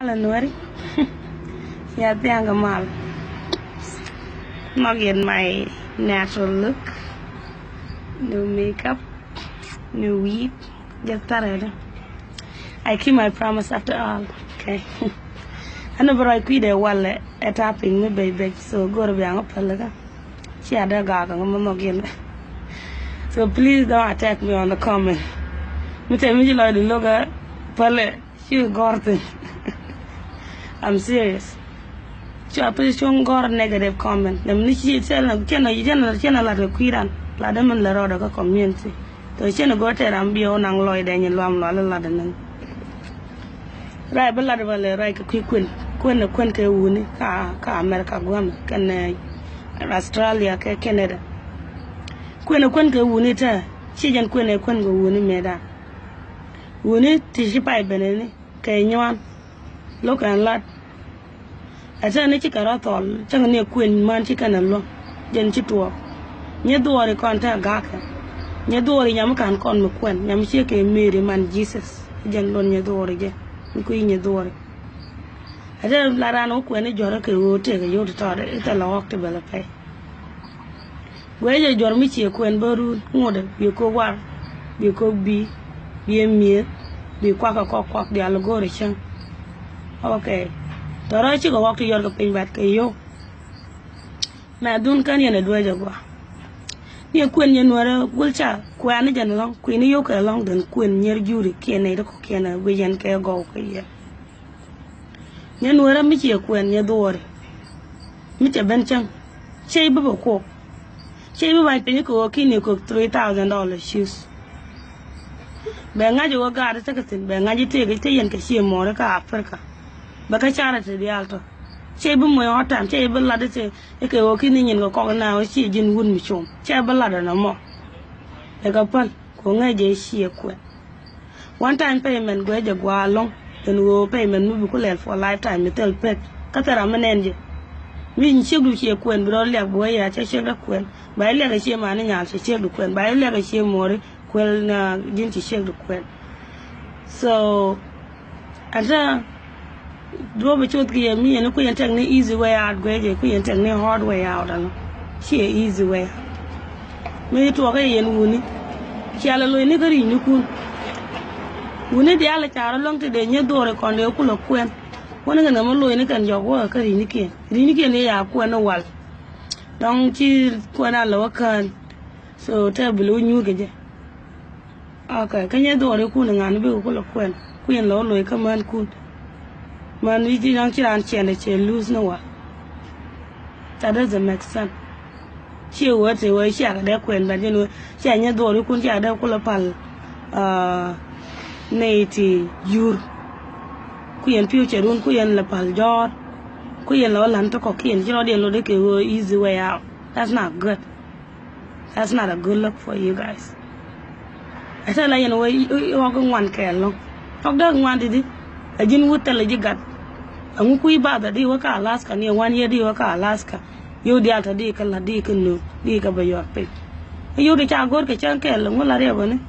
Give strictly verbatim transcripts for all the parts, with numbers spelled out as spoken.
January. Yeah, thank you, Mal. Not yet my natural look. No makeup, no wig. Just started. I keep my promise after all. Okay. Ɛn bɛ rɔy kui̱dɛ walɛ ɛ tapping mi bɛc bɛc, so go̱o̱r bɛ aŋ päl kä. Cia dee gak ŋä mi nhɔk yɛn. So please don't attack me on the comment. Mi tɛ mi ci lɔcdɛ lo̱k ɛ päl ɛ. Ci gɔ̱r thi̱n. I'm serious. Cua pil cuŋ gɔ̱r negative comment. Nɛm ni ci cɛn cɛn cɛn cɛn lat kɛ kui̱dan. Lat dee min lɛ rɔɔdɛ kä community. Tɔ cɛn go̱r tɛ ram biɛ wä naŋ lɔcdɛ nyin luam lual lat dee niŋ. Ruac bi lat bä lɛ ruac kɛ kui̱ kuën. Kuën ɛ kuën kɛ wuni ka ka America gua̱mɛ kɛnɛ Australia kɛ Canada. Kuën ɛ kuën kɛ wuni tɛ ci jɛn kuën ɛ kuën kɛ wuni mëëdan. Wuni ti ci pay benɛ ni kɛ nyuan lo̱k ɛn lat. Ɛ tɛn ni ci kɛ rɔ thɔl cäŋ ni ɛ kuën man ci kɛn ɛ luäŋ. Jɛn ci tuɔɔk nyɛ dhuɔɔri kɔn tɛ ga̱a̱kɛ. Nyɛ dhuɔɔri nyam kan kɔn mi kuɛn nyam ciɛ kɛ Mary man Jesus. Jɛn luɔn nyɛ dhuɔɔri jɛ mi kui̱ nyɛ dhuɔɔri. Ɛ tɛn la ran wä kuɛn i̱ jɔrä kɛ ɣöö tëëkɛ yio̱w ti tɔɔdɛ i̱ thɛl ɛ ɣɔk ti bɛl ɛ pɛy. Guɛcɛ juɔ̱r mi ciɛ kuɛn bä run ŋotdɛ bi kok war, bi kok bi, bi ɛ mi̱eth, bi kuak kɛ kɔk kuak diaal go̱o̱rɛ cäŋ. Ok. Tɔ̱rɔ cikɛ ɣɔk ti yɔr kɛ piny bat kɛ yio̱w. Mɛ dhun kän yɛn ɛ duecɛ gua̱a̱. Ni ɛ kuën yɛn nuɛrɛ gul ca kuɛɛni jɛn ɛlɔ̱ŋ kui̱ni yio̱w kɛ ɛlɔ̱ŋ dhän kuën nyier juri kiɛn nɛy ti kɔ̱kiɛn ɛ guic yɛn kɛ gɔw kɛ yɛn. Nyɛ nuɔ̱ɔ̱rä mi ciɛ kuɛn nyɛ dhuɔɔri. Mi cɛ ben cäŋ cɛ i̱ bi bɛ kuɔk. Cɛ i̱ bi ba̱ny piny kɛ ɣöö ki̱n i̱ kök three thousand dollar shoes. Bɛ ŋa̱c i̱ ɣöö gaat i̱ tekɛ thi̱n bɛ ŋa̱c i̱ tëëk i̱ te yɛn kɛ cië muɔɔri kä Africa. Bɛ kä charity diaal tɔ cɛ i̱ bi muɔ̱c ɣɔ̱t ta̱a̱m cɛ i̱ bi lat i̱ te i̱ kɛ ɣöö ki̱n i̱ nyin kɛ kɔk ina ɣöö ciɛ ji̱n wut mi com cɛ bi lat ɛn ɛmɔ. Ɛ kɛ päl kɛ ɣöö ŋäc jɛ i̱ ciɛ kuɛn. One time payment guɛ jɛ gua̱a̱ lɔ̱ŋ. Ɛn ɣöö payment mi bi ku lɛl for lifetime mi thil pek kä thil ram mi nɛn jɛ. Mi ciekdu ciɛ kuɛn bi rɔ liak bi wä ya cɛ ciekdä kuɛn ba i̱ liak ɛ ciɛ mani nyal cɛ ciekdu kuɛn ba i̱ liak ɛ ciɛ muɔri kuɛl na ji̱n ci ciekdu kuɛn. So ɛn tɛ Duɔ̱p bi cuth ki yɛ mi yɛn ni kui̱ yɛn tɛk ni easy way out guɛ jɛ kui̱ yɛn tɛk ni hard way out ɛnɔ. Ciɛ easy way out. Mi tuɔɔk kɛ yɛn wuni. Cia lɛ lo̱c ni kä ri̱c ni kun. Wuni diaal ca rɔ luäŋ ti dee nyɛ dhuɔri kɔn dee kulɛ kuɛn. Wuni kɛn kɛ mi lo̱c ni kɛn jɔk wä kä ri̱c ni kiɛn ri̱c ni kiɛn yɛ ya kuɛn ni wal. Dɔ̱ŋ ci kuɛn a lɛ wä kään. So tɛ bi lo̱c nyuur kɛ jɛ. Ok, kä nyɛ dhuɔri kun ŋa̱n bikɛ kulɛ kuɛn kui̱n lɔ loc kä män kun. Män wi̱c ti dɔ̱ŋ ci raan ciɛndɛ cɛ luth ni wa. That doesn't make sense. Ciɛ wee te wee ciɛ kɛ dee kuɛn bɛt jɛn wee ciɛ nyɛ dhuɔri kun ciɛ kɛ dee kulɛ pal. Nɛy ti jur. Kui̱n pi̱w cɛ run kui̱n lɛ pal jɔɔr. Kui̱n lɔ lan ti kɔkiɛn ci rɔɔdiɛn lɔ dee kɛ wee easy way out. That's not good. That's not a good look for you guys. Ɛ tɛl a yɛn wä i̱ ɣɔk i̱ ŋuan kɛɛl lɔ̱ŋ. Ɣɔk dee ŋuan di̱t i̱ ɛ ji̱n wut thilɛ ji̱ gat. Ɛŋu kui̱ bath ɛ di wä kä Alaska ni ɛ wan yɛ di wä kä Alaska. Yio̱w diaal tɔ di kä la̱t di kä nööŋ di kä bɛ yɔr piny. Ɛ yio̱w di ca go̱o̱r kɛ cäŋ kɛɛl ɛŋu la̱t yɛ bä ni.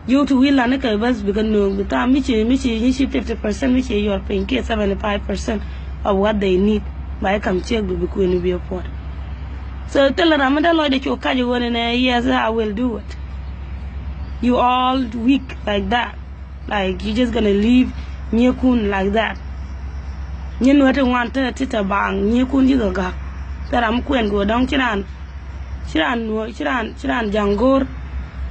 Yio̱w ti wi̱i̱ la̱t ni kɛ bäth bikɛ nööŋ bi thaam mi ci mi ci mi ci fifty percent mi ci yɔr piny kiɛ seventy five percent of what they need. Ba i̱ kam ciek bi bi kuëni bi ɛ puɔ̱t. So thilɛ ram mi dee lɔcdɛ cu kac ɣöö ni nɛ yes I will do it. You all weak like that. Like you just gonna leave nyekun like that. Nyin wä ti ŋuan te ti te baŋ nyekun ji̱ gak. Thilɛ ram mi kuɛn kɛ ɣöö dɔ̱ŋ ci raan ci raan nuɔ̱ɔ̱r ci raan ci raan ja̱ŋ go̱o̱r.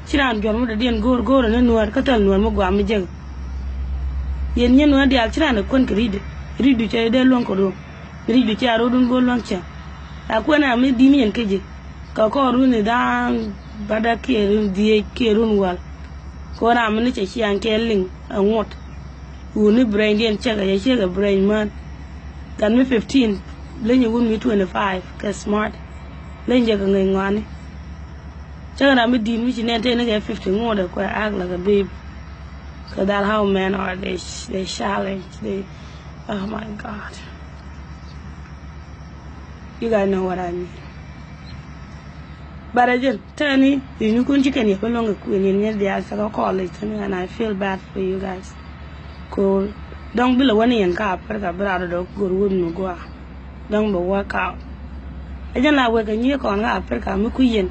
Ci raan juɔ̱r mi dɔ̱diɛn go̱o̱r go̱o̱r ni nuäär kä thil nuäär mi guam mi jek. Yɛn nyɛ nuäär diaal ci raan ɛ kuän kɛ ri̱cdɛ ri̱cdu cɛ dee luäŋ kɛ ro̱o̱ŋ. Ri̱cdu cɛ a ro̱o̱dun go̱o̱r luäŋ cɛ. A kuän a mi di̱i̱m yɛn kä ji̱ kɛ kɔɔr run i̱ da̱a̱ŋ bädä kiɛ run dhieec kiɛ run wäl. Kɛ ɣöö ram mi ni cɛ ciaŋ kɛ liŋ ɛ ŋuɔ̱t. Wuni brain diɛn cɛ kɛ cɛ ciek ɛ brain mään. Than mi fifteen leny ɛ wun mi twenty five kɛ smart. Leny jɛ kɛ ŋäc ŋɔaani. Cä ram mi di̱i̱t mi ci nɛn tëë ni kɛ fifty ŋuɔ̱t ɛ kuɛ act like a baby. Cause that how men are, they they challenge they, oh my God. You guys know what I mean. But again tɛni i̱ nyukun ci kɛn yɛ pä luɔ̱ŋ kɛ kuën yɛn nyɛ diaal cä kä college tɛni and I feel bad for you guys. Cool. Dɔ̱ŋ bi lɛ wä ni yɛn kä Africa bi rat dɔ̱dɔ̱ go̱r wut mi gua̱a̱. Dɔ̱ŋ bɛ work out. Ɛ jɛn la wek kɛ nyiee kɔn kä Africa mi kui̱ yɛn.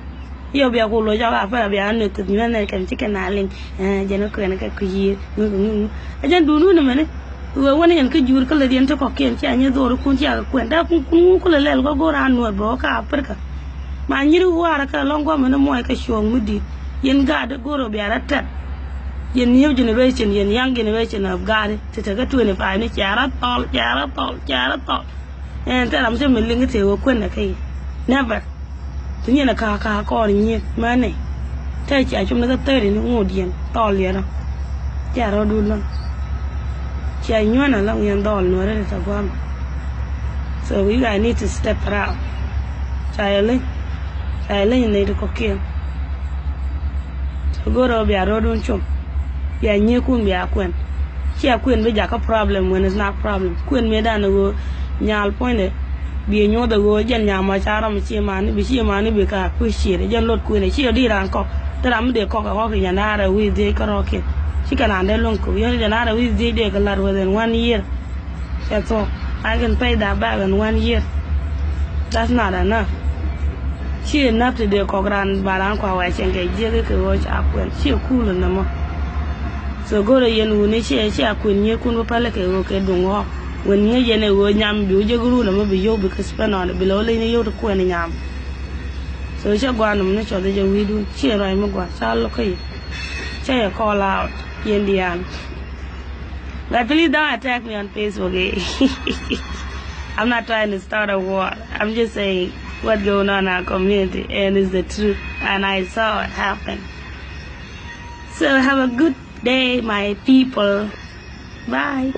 Yɛ bia ku loc kä Africa bia nöth kɛ nyuɛn nɛ kɛn ci kɛn a liŋ. Ɛ jɛn kɛ kuɛn kɛ kui̱ yiëë. Ŋu ŋu ŋu. Ɛ jɛn duun wun mɛni. Wek wä ni yɛn kä jur kä lɛ diɛn ti kɔkiɛn cia nyi dho̱r kun cia kɛ kuɛn. Daa kun kun ŋu kulɛ lɛl kɔ go̱r a nuɔr bɛ wä kä Africa. Ma nyiri wa̱a̱rä kɛ lɔ̱ŋ guɔ̱mɛ ni muɔc kɛ cuɔ̱ɔ̱ŋ mi di̱i̱t. Yɛn gaat go̱r ɔ bia rɔ tɛt. Yɛn new generation, yɛn young generation of gaat. Ti tekɛ twenty five ni cia rɔ thɔl, cia rɔ thɔl, cia rɔ thɔl. Ɛn thil ram cä mi liŋ i̱ tëë wä kuän ɛ kä yi. Never. Ti nyin ɛ ka̱a̱ ka̱a̱ kɔɔr nyieth mänɛ. Tëë cia cum ni kä thirty ni ŋot yɛn thɔl yɛn ɔ. Cia rɔɔdun lɔ̱ŋ. Cia nyuän ɛ lɔ̱ŋ yɛn dhɔl nuɔ̱ɔ̱rä ti tɛ gua̱a̱m. So you guys need to step it up. Ca yɛ leny. Ca yɛ leny nɛy ti kɔ̱kiɛn. Go̱rɛ bia rɔɔdun com. Bia nyiekun bia kuɛn. Cia kuɛn bi jakä problem when it's not problem. Kuɛn mëëdan ɣöö nyal puɔ̱nydɛ. Bi nyuɔth ɣöö jɛn nyam ma ca rɔm ci mani bi ci mani bi ka appreciate. Jɛn lot kuɛn ci di ran kɔk. Te ram mi dee kɔk a kɔk ti jɛn da̱a̱r a wi̱i̱ dhiec kärɔɔkiɛn. Ci kɛ ran dee luäŋ kok. Yɛn jɛn da̱a̱r a wi̱i̱ dhiec dee kɛ lat within one year. Cɛ thuɔ̱k. I can pay that back in one year. That's not enough. Ci enough ti dee kɔk ran ba ran kua wɛ cɛn kɛ jiäk kɛ ɣöö ca kuɛn. Ci cool in the mo. So go̱rɛ yɛn wuni ci ci a kuɛn nyiekun bä pälɛ kɛ ɣöö kɛ duŋ ɣɔk. When ŋäc yɛn ɛ ɣöö nyam bi wä jek run ɛmɔ bi yio̱w bi kɛ spend on it bi lɛ wä leny ni yio̱w ti kuɛn nyam. So cɛ gua̱a̱r nɔm ni cɔth jɛ wi̱i̱dun ci ruac mi gua̱a̱r ca lo̱k kä yɛ. Cɛ yɛ call out yɛn diaal. But please don't attack me on Facebook, eh? I'm not trying to start a war. I'm just saying what's going on in our community, and it's the truth. And I saw it happen. So have a good day, my people. Bye.